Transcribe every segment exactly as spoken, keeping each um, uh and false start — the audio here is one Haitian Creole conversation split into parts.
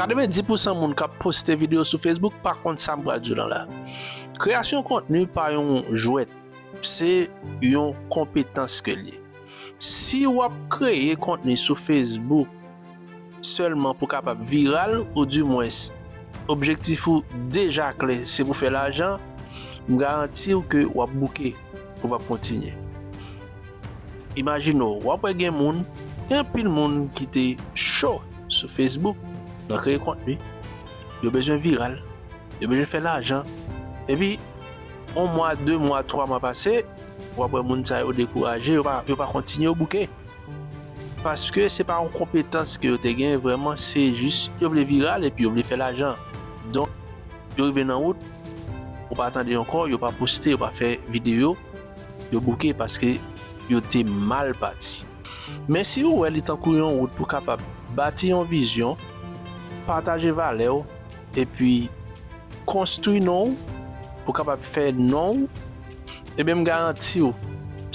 Katrevenndis pousan moun k ap poste videyo sou Facebook pa konn sa m pral di w lan la. Kreyasyon kontni pa yon jwèt, se yon konpetans ke l ye. Si w ap kreye kontni sou Facebook sèlman pou kapab viral, oudimwens objektif ou deja klè, se pou fè lajan, m garanti w ke w ap bouke, ou p ap kontinye. Imajine w, w ap wè gen moun, gen anpil moun ki te cho sou Facebook nan kreye kontni. Yo bezwen viral, yo bezwen fè lajan. Epi, yon mwa, de mwa, twa mwa pase, w ap wè moun sa yo dekouraje, yo pa, yo pa kontinye, yo bouke. Paske se pa yon konpetans ke yo te gen vrèman, se jis yo vle viral epi yo vle fè lajan. Donk, yo rive nan wout, ou pa tande yo ankò, yo pa poste, yo pa fè videyo, yo bouke paske yo te mal pati. Men si ou wè li tankou yon wout pou kapab bati yon vizyon, pataje valè w, epi konstwi non w pou kapab fè non w, ebyen m garanti w,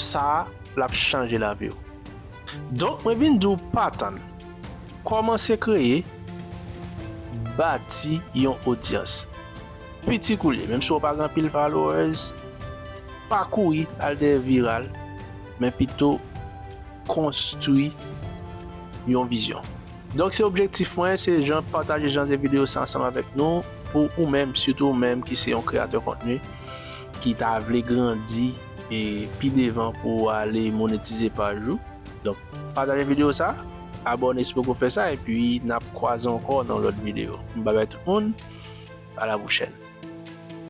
sa l ap chanje lavi w. Donk, mwen vin di w pa tann. Kòmanse kreye, bati yon odyans. Piti kou l ye, menm si w pa gen anpil followers, pa kouri al dèyè viral, men pito konstwi yon vizyon. Donk, se objektif mwen, se jan pataje jan de videyo sa ansanm avèk nou, pou ou menm, sitou ou menm ki se yon kreyatè kontni, ki ta vle grandi e pi devan pou w ale monetize paj ou. Donk, pataje videyo sa, abòne si poko fè sa, epi n ap kwaze ankò nan lòt videyo. M bye bye tout moun, a la pwochèn.